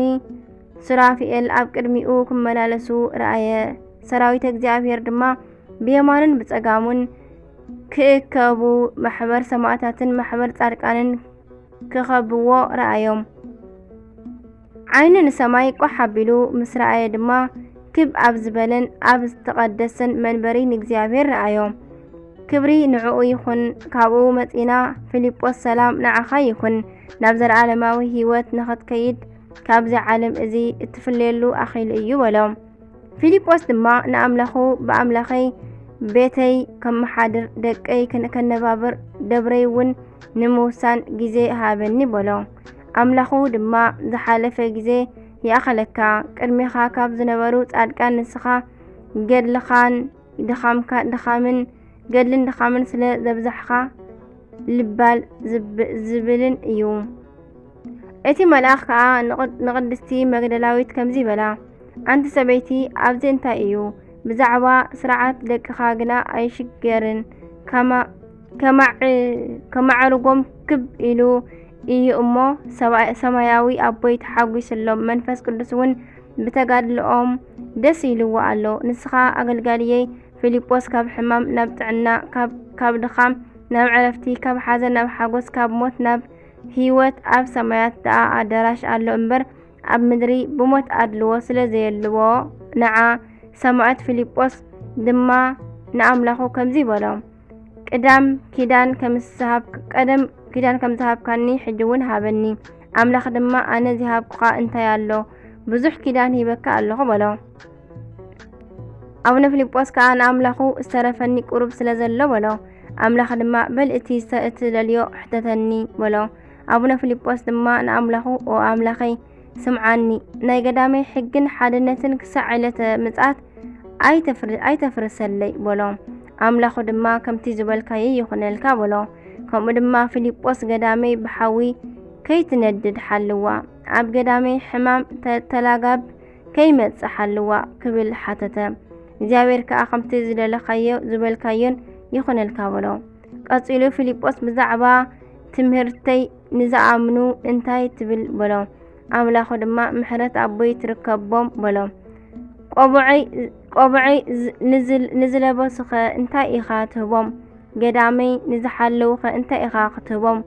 ሱራፊኤል ኣብ ቅድሚኡ ክመላለሱ ረኣየ። ሰራዊት እግዚኣብሔር ድማ ብየማኑን ብጸጋሙን ክእከቡ ማሕበር ሰማእታትን ማሕበር ጻድቃንን ክኸብዎ ረኣዮም። ዓይኑ ንሰማይ ቋሕ ኣቢሉ ምስ ረኣየ ድማ ክብ ኣብ ዝበለን ኣብ ዝተቐደሰን መንበሪ ንእግዚኣብሔር ረኣዮ። ክብሪ ንዕኡ ይኹን። ካብኡ መጺና ፊልጶስ ሰላም ንዓኻ ይኹን፣ ናብ ዘለዓለማዊ ህይወት ንኽትከይድ ካብዚ ዓለም እዚ እትፍለየሉ ኣኺሉ እዩ በሎ። ፊልጶስ ድማ ንኣምላኹ ብኣምላኸይ ቤተይ ከመሓድር ደቀይ ከን- ከነባብር ደብረይ እውን ንምውሳን ግዜ ሃበኒ በሎ። ኣምላኹ ድማ ዝሓለፈ ግዜ ይኣኸለካ፣ ቅድሜኻ ካብ ዝነበሩ ጻድቃን ንስኻ ገድልኻን ድኻምካ ድኻምን ገድልን ድኻምን ስለ ዘብዛሕኻ ልባል ዝብ- ዝብልን እዩ። እቲ መልኣኽ ከኣ ንቕድ- ንቕድስቲ መግደላዊት ከምዚ በላ፣ ኣንቲ ሰበይቲ ኣብዚ እንታይ እዩ? ብዛዕባ ስርዓት ደቅኻ ግና ኣይሽገርን፣ ከማ- ከማዕ- ከማዕርጎም ክብ ኢሉ እዩ እሞ ሰማያዊ ኣቦይ ተሓጒስሎም፣ መንፈስ ቅዱስ እውን ብተጋድልኦም ደስ ኢልዎ ኣሎ። ንስኻ ኣገልጋልየይ ፊልጶስ ካብ ሕማም ናብ ጥዕና፣ ካብ- ካብ ድኻም ናብ ዕረፍቲ፣ ካብ ሓዘን ናብ ሓጎስ፣ ካብ ሞት ናብ ህይወት ኣብ ሰማያት ደኣ ኣዳራሽ ኣሎ እምበር ኣብ ምድሪ ብሞት ኣድልዎ ስለ ዘየልዎ ንዓ ሰማዕት ፊልጶስ ድማ ንኣምላኹ ከምዚ በሎ፣ ቅዳም ኪዳን ከም ዝሃብ- ቀደም ኪዳን ከም ዝሃብካኒ ሕጂ እውን ሃበኒ። ኣምላኽ ድማ ኣነ ዝሃብኩኻ እንታይ ኣሎ? ብዙሕ ኪዳን ሂበካ ኣለኹ በሎ። ኣቡነ ፊልጶስ ከኣ ንኣምላኹ ዝተረፈኒ ቁሩብ ስለ ዘሎ በሎ። ኣምላኽ ድማ በል እቲ ዝተ- እትደልዮ ሕተተኒ በሎ። ኣቡነ ፊልጶስ ድማ ንኣምላኹ ኦ ኣምላኸይ ስምዓኒ፣ ናይ ገዳመይ ሕግን ሓድነትን ክሳዕ ዕለተ ምጽኣት ኣይተፍር- ኣይተፍርሰለይ በሎ። ኣምላኹ ድማ ከምቲ ዝበልካዮ ይኹነልካ በሎ። ከምኡ ድማ ፊልጶስ ገዳመይ ብሓዊ ከይትነድድ ሓልዋ፣ ኣብ ገዳመይ ሕማም ተ- ተላጋብ ከይመጽእ ሓልዋ ክብል ሓተተ። እግዚኣብሔር ከኣ ከምቲ ዝደለኻዮ ዝበልካዮን ይኹነልካ በሎ። ቀጺሉ ፊልጶስ ብዛዕባ ትምህርተይ ንዝኣምኑ እንታይ ትብል በሎ። ኣምላኹ ድማ ምሕረት ኣቦይ ትርከቦም በሎ። ቆብዐይ ቆብዐይ ዝ- ንዝል- ንዝለበሱኸ እንታይ ኢኻ ትህቦም? ገዳመይ ንዝሓለዉኸ እንታይ ኢኻ ክትህቦም?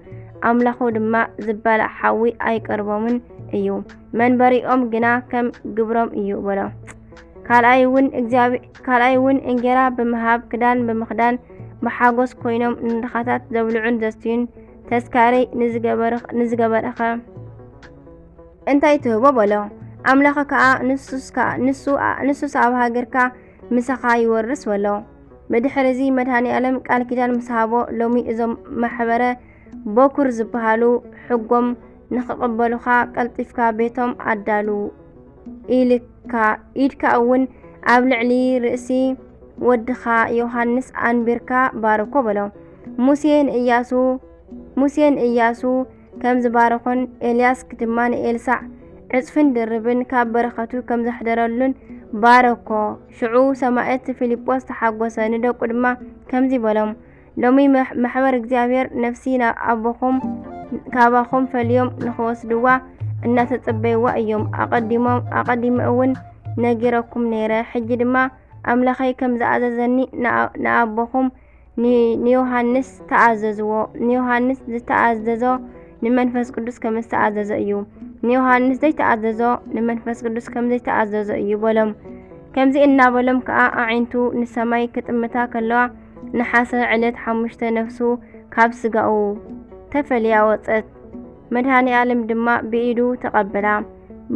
ኣምላኹ ድማ ዝባላዕ ሓዊ ኣይቀርቦምን እዩ፣ መንበሪኦም ግና ከም ግብሮም እዩ በሎ። ካልኣይ እውን እግዚኣብ- ካልኣይ እውን እንጌራ ብምሃብ ክዳን ብምኽዳን ብሓጎስ ኮይኖም ንድኻታት ዘብልዑን ዘስትዩን፣ ተስካረይ ንዝገበርኽ-፣ ንዝገበርኸ እንታይ ትህቦ? በሎ። ኣምላኸ ከኣ ንሱስ ከኣ፣ ንሱ፣ ንሱስ ኣብ ሃገርካ ምሳኻ ይወርስ በሎ። ብድሕርዚ መድኃኔ ዓለም ቃል ኪዳን ምስ ሃቦ፣ ሎሚ እዞም ማሕበረ በኩር ዝበሃሉ ሕጎም ንኽቕበሉኻ ቀልጢፍካ ቤቶም ኣዳሉ ኢልካ፣ ኢድካ እውን ኣብ ልዕሊ ርእሲ ወድኻ ዮሃንስ ኣንቢርካ ባርኮ በሎ። ሙሴ ንእያሱ፣ ሙሴ ንእያሱ ከም ዝባረኾን ኤልያስ ድማ ንኤልሳዕ ዕጽፍን ድርብን ካብ በረኸቱ ከም ዘሕደረሉን ባረኮ። ሽዑ ሰማዕት ፊልጶስ ተሓጎሰ፣ ንደቁ ድማ ከምዚ በሎም፣ ሎሚ መሕ-፣ ማሕበር እግዚኣብሔር ነፍሲ ናብ ኣቦኹም፣ ካባኹም ፈልዮም ንኽወስድዋ እናተጸበይዋ እዮም። ኣቐዲሞም፣ ኣቐዲመ እውን ነጊረኩም ነይረ። ሕጂ ድማ ኣምላኸይ ከም ዝኣዘዘኒ ንኣ-፣ ንኣቦኹም ን-፣ ንዮሃንስ ተኣዘዝዎ። ንዮሃንስ ዝተኣዘዞ ንመንፈስ ቅዱስ ከም ዝተኣዘዘ እዩ። ንዮሃንስ ዘይተኣዘዞ ንመንፈስ ቅዱስ ከም ዘይተኣዘዞ እዩ በሎም። ከምዚ እናበሎም ከኣ ኣዒንቱ ንሰማይ ክጥምታ ከለዋ፣ ነሓሰ ዕለት ሓሙሽተ ነፍሱ ካብ ስጋኡ ተፈልያ ወጸት። መድኃኔ ዓለም ድማ ብኢዱ ተቐበላ።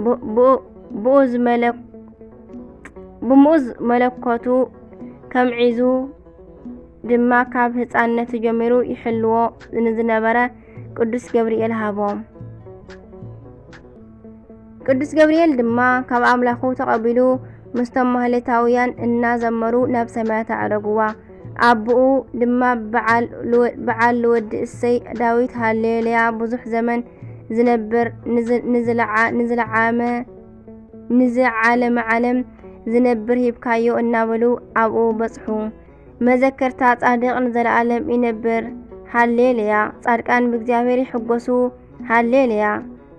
ብ-፣ ብኡ፣ ብኡ ዝመለ-፣ ብምኡዝ መለኮቱ ከምዒዙ ድማ ካብ ህፃንነቱ ጀሚሩ ይሕልዎ ንዝነበረ ቅዱስ ገብርኤል ሃቦ። ቅዱስ ገብርኤል ድማ ካብ ኣምላኹ ተቐቢሉ ምስቶም ማህሌታውያን እናዘመሩ ናብ ሰማያት ኣዕረግዋ። ኣቦኡ ድማ በዓል ልወ-፣ በዓል ልወዲ እሰይ ዳዊት ሃሌሉያ ብዙሕ ዘመን ዝነብር ንዝ-፣ ንዝለዓ-፣ ንዝለዓመ፣ ንዝዓለመ ዓለም ዝነብር ሂብካዮ እናበሉ ኣብኡ በጽሑ። መዘከርታ ጻድቕ ንዘለዓለም ይነብር። ሃሌሉያ። ጻድቃን ብእግዚኣብሔር ይሕጎሱ። ሃሌሉያ።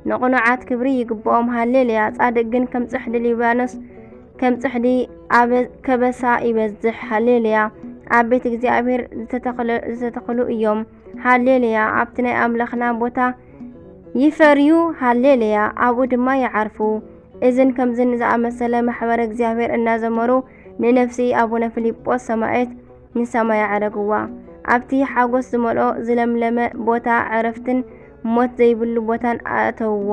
ንቕኑዓት ክብሪ ይግብኦም። ሃሌሉያ። ጻድቕ ግን ከም ጽሕዲ ሊባኖስ፣ ከም ጽሕዲ ኣበ-፣ ከበሳ ይበዝሕ። ሃሌሉያ። ኣብ ቤት እግዚኣብሔር ዝተተኽለ-፣ ዝተተኽሉ እዮም። ሃሌሉያ። ኣብቲ ናይ ኣምላኽና ቦታ ይፈርዩ። ሃሌሉያ። ኣብኡ ድማ ይዓርፉ። እዝን ከምዝን ዝኣመሰለ ማሕበረ እግዚኣብሔር እናዘመሩ ንነፍሲ ኣቡነ ፊልጶስ ሰማዕት ንሰማይ ኣዕረግዋ። ኣብቲ ሓጎስ ዝመልኦ ዝለምለመ ቦታ ዕረፍትን ሞት ዘይብሉ ቦታን ኣእተውዎ።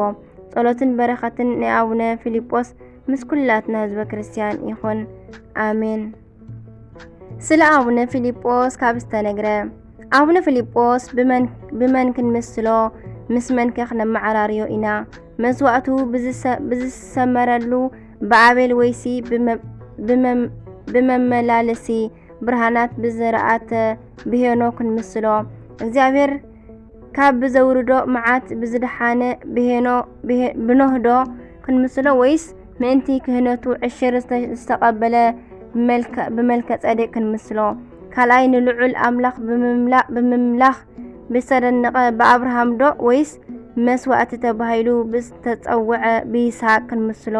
ጸሎትን በረኸትን ናይ ኣቡነ ፊልጶስ ምስ ኩላትና ህዝበ ክርስቲያን ይኹን። ኣሜን። ስለ ኣቡነ ፊልጶስ ካብ ዝተነግረ። ኣቡነ ፊልጶስ ብመን፣ ብመን ክንምስሎ? ምስ መንከ ክነመዓራርዮ ኢና? መስዋእቱ ብዝሰ-፣ ብዝሰመረሉ ብኣቤል ወይሲ ብመ-፣ ብመም-፣ ብመመላለሲ ብርሃናት ብዝረኣተ ብሄኖ ክንምስሎ? እግዚኣብሔር ካብ ብዘውርዶ መዓት ብዝደሓነ ብሄኖ፣ ብሄ-፣ ብኖህ ዶ ክንምስሎ? ወይስ ምእንቲ ክህነቱ ዕሽር ዝተ-፣ ዝተቐበለ ብመልከ-፣ ብመልከ ጸዴቅ ክንምስሎ? ካልኣይ ንልዑል ኣምላኽ ብምምላ-፣ ብምምላኽ ብዝተደነቐ ብኣብርሃም ዶ? ወይስ መስዋእቲ ተባሂሉ ብዝተጸውዐ ብይስሃቅ ክንምስሎ?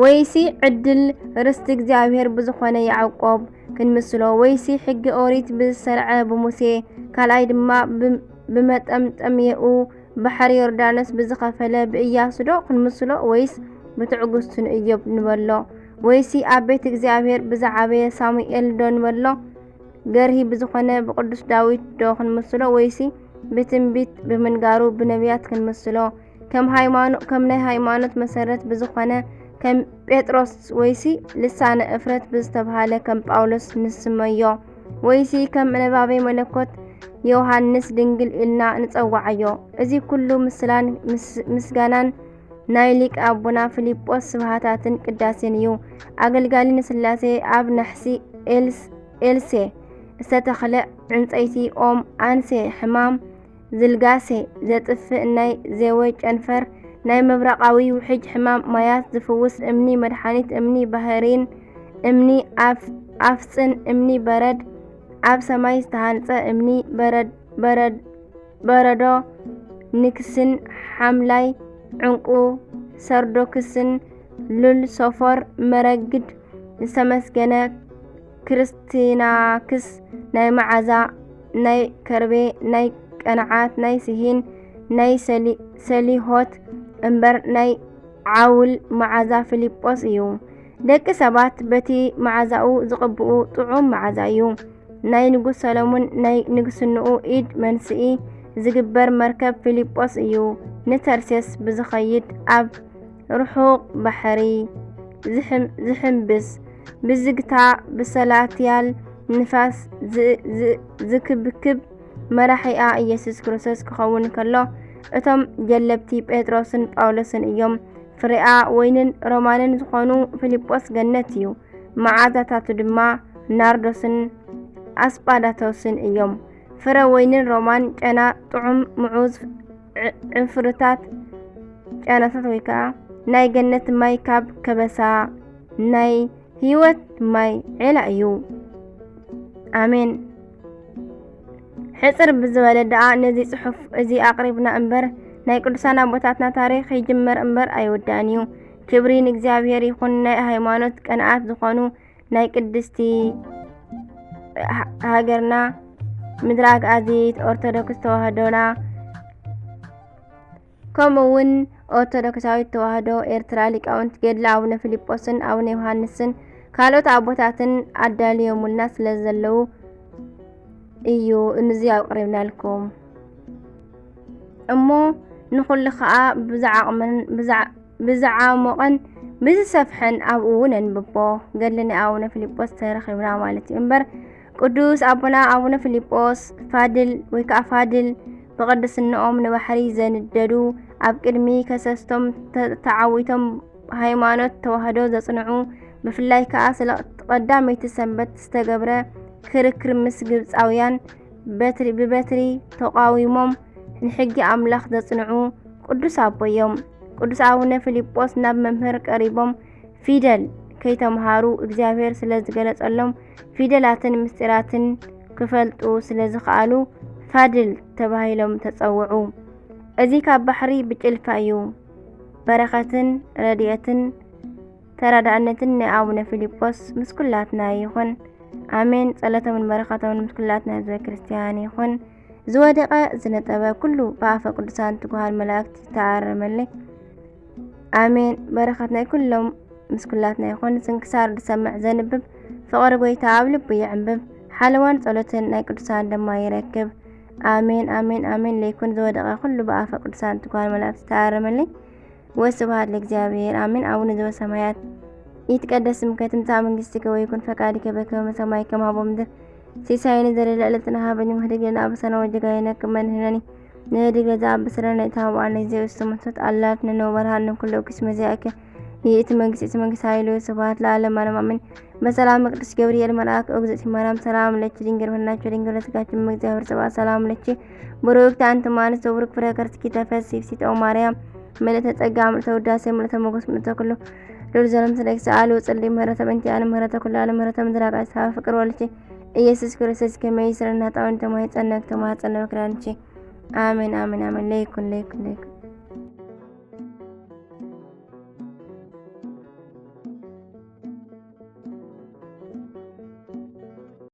ወይሲ ዕድል ርስቲ እግዚኣብሔር ብዝኾነ ያዕቆብ ክንምስሎ? ወይሲ ሕጊ ኦሪት ብዝሰርዐ ብሙሴ፣ ካልኣይ ድማ ብ-፣ ብመጠምጠምየኡ ባሕሪ ዮርዳኖስ ብዝኸፈለ ብእያሱ ዶ ክንምስሎ? ወይስ ብትዕግስቱ ንእዮብ ንበሎ? ወይሲ ኣብ ቤት እግዚኣብሔር ብዝዓበየ ሳሙኤል ዶ ንበሎ? ገርሂ ብዝኾነ ብቅዱስ ዳዊት ዶ ክንምስሎ? ወይሲ ብትንቢት ብምንጋሩ ብነቢያት ክንምስሎ? ከም ሃይማኖ-፣ ከም ናይ ሃይማኖት መሰረት ብዝኾነ ከም ጴጥሮስ? ወይሲ ልሳነ እፍረት ብዝተብሃለ ከም ጳውሎስ ንስመዮ? ወይሲ ከም ነባቤ መለኮት ዮሃንስ ድንግል ኢልና ንጸውዓዮ? እዚ ኩሉ ምስላን ምስ-፣ ምስጋናን ናይ ሊቅ ኣቦና ፊልጶስ ስብሃታትን ቅዳሴን እዩ። ኣገልጋሊ ንስላሴ ኣብ ነሕሲ ኤልስ-፣ ኤልሴ ዝተተኽለ ዕንጸይቲ ኦም ኣንሴ ሕማም ዝልጋሴ ዘጥፍእ ናይ ዜወ ጨንፈር ናይ ምብራቓዊ ውሕጅ ሕማም ማያት ዝፍውስ እምኒ መድሓኒት እምኒ ባህሪን እምኒ ኣፍ-፣ ኣፍጽን እምኒ በረድ ኣብ ሰማይ ዝተሃንጸ እምኒ በረድ፣ በረድ፣ በረዶ ንክስን ሓምላይ ዕንቁ ሰርዶክስን ሉል ሶፎር መረግድ ዝተመስገነ ክርስቲናክስ ናይ መዓዛ ናይ ከርቤ ናይ ቀንዓት ናይ ስሂን ናይ ሰሊ-፣ ሰሊሆት እምበር ናይ ዓውል መዓዛ ፊልጶስ እዩ። ደቂ ሰባት በቲ መዓዛኡ ዝቕብኡ ጥዑም መዓዛ እዩ። ናይ ንጉስ ሰሎሞን ናይ ንግስንኡ ኢድ መንስኢ ዝግበር መርከብ ፊልጶስ እዩ። ንተርሴስ ብዝኸይድ ኣብ ርሑቕ ባሕሪ ዝሕም-፣ ዝሕምብስ ብዝግታ ብሰላትያል ንፋስ ዝ-፣ ዝ-፣ ዝክብክብ መራሒኣ ኢየሱስ ክርስቶስ ክኸውን ከሎ፣ እቶም ጀለብቲ ጴጥሮስን ጳውሎስን እዮም። ፍሬኣ ወይንን ሮማንን ዝኾኑ ፊልጶስ ገነት እዩ። መዓዛታቱ ድማ ናርዶስን ኣስጳዳቶስን እዮም። ፍረ ወይንን ሮማን ጨና ጥዑም ምዑዝ ዕ-፣ ዕፍርታት ጨናታት ወይ ከዓ ናይ ገነት ማይ ካብ ከበሳ ናይ ህይወት ማይ ዒላ እዩ። ኣሜን። ሕጽር ብዝበለ ደኣ ነዚ ጽሑፍ እዚ ኣቕሪብና እምበር፣ ናይ ቅዱሳን ኣቦታትና ታሪኽ ይጅመር እምበር ኣይውዳእን እዩ። ክብሪ ንእግዚኣብሔር ይኹን። ናይ ሃይማኖት ቀናኣት ዝኾኑ ናይ ቅድስቲ ሃ-፣ ሃገርና ምድረ ኣግኣዚት ኦርቶዶክስ ተዋህዶና፣ ከምኡ እውን ኦርቶዶክሳዊት ተዋህዶ ኤርትራ ሊቃውንት ገድሊ ኣቡነ ፊልጶስን ኣቡነ ዮሃንስን ካልኦት ኣቦታትን ኣዳልዮሙልና ስለ ዘለዉ እዩ እንዚ ኣቕሪብናልኩም። እሞ ንኹሉ ኸኣ ብዝዓቕምን ብዝዓ-፣ ብዝዓሞቐን ብዝሰፍሐን ኣብኡ እውን ኣንብቦ። ገድሊ ናይ ኣቡነ ፊልጶስ ተረኺብና ማለት እዩ እምበር፣ ቅዱስ ኣቦና ኣቡነ ፊልጶስ ፋድል ወይ ከዓ ፋድል ብቕድስንኦም ንባሕሪ ዘንደዱ፣ ኣብ ቅድሚ ከሰስቶም ተ-፣ ተዓዊቶም ሃይማኖት ተዋህዶ ዘጽንዑ፣ ብፍላይ ከኣ ስለ ቀዳመይቲ ሰንበት ዝተገብረ ክርክር ምስ ግብጻውያን በትሪ፣ ብበትሪ ተቓዊሞም ንሕጊ ኣምላኽ ዘጽንዑ ቅዱስ ኣቦ እዮም። ቅዱስ ኣቡነ ፊልጶስ ናብ መምህር ቀሪቦም ፊደል ከይተምሃሩ እግዚኣብሔር ስለ ዝገለጸሎም ፊደላትን ምስጢራትን ክፈልጡ ስለ ዝኸኣሉ ፋድል ተባሂሎም ተጸውዑ። እዚ ካብ ባሕሪ ብጭልፋ እዩ። በረኸትን ረድኤትን ተራዳእነትን ናይ ኣቡነ ፊልጶስ ምስ ኩላትና ይኹን። ኣሜን። ጸሎቶምን በረኸቶምን ምስ ኩላትና ህዝበ ክርስቲያን ይኹን። ዝወደቐ ዝነጠበ ኩሉ ብኣፈ ቅዱሳን ትጉሃን መላእክት ይተኣረመለይ። ኣሜን። በረኸት ናይ ኩሎም ምስ ኩላትና ይኹን። ስንክሳር ዝሰምዕ ዘንብብ ፍቕሪ ጎይታ ኣብ ልቡ ይዕንብብ። ሓለዋን ጸሎትን ናይ ቅዱሳን ድማ ይረክብ። ኣሜን፣ ኣሜን፣ ኣሜን። ለይኩን ዝወደቐ ኩሉ ብኣፈ ቅዱሳን ትጉሃን መላእክት ይተኣረመለይ። ወስብሐት ለእግዚኣብሔር፣ ኣሜን። ኣቡነ ዘበሰማያት፣ ይትቀደስ ስምከ፣ ትምጻእ መንግስትከ፣ ወይኩን ፈቃድከ በከመ በሰማይ ከማሁ በምድር። ሲሳየነ ዘለለ ዕለትነ ሀበነ፣ ወህድግ ለነ አበሳነ ወጌጋየነ ከመ ንሕነኒ ንህድግ ለዘአበሰለነ ኢታብአነ፣ እግዚኦ ውስተ መንሱት አላ አድኅነነ ወባልሐነ እምኩሉ እኩይ፣ እስመ ዚአከ ይእቲ መንግስት፣ እቲ መንግስት ኃይል ወስብሐት ለዓለመ ዓለም፣ አሜን። በሰላም ቅዱስ ገብርኤል መልአክ፣ እግዝእቲ ማርያም ሰላም ለኪ፣ ድንግል በድናኪ ወድንግል በስጋኪ፣ እመ እግዚአብሔር ጸባኦት ሰላም ለኪ፣ ብሩክት አንቲ እም አንስት ወብሩክ ፍሬ ከርሥኪ ተፈሥሒ ፍሥሕት ኦ ማርያም፣ ምልዕተ ጸጋ፣ ምልዕተ ውዳሴ፣ ምልዕተ ሞገስ፣ ምልዕተ ኩሉ ሉል ዘለም ስለኪ ሰአሉ ጽሊ ምህረተ በእንቲአነ ምህረተ ኩሉ ዓለም ምህረተ ምድር አቃይ ሰሐ ፍቅር ወልኪ ኢየሱስ ክርስቶስ ከመ ይስረና ጣውን ተማይጸነክ ተማጸነ በክራንቺ። አሜን፣ አሜን፣ አሜን። ለይኩን፣ ለይኩን፣ ለይኩን።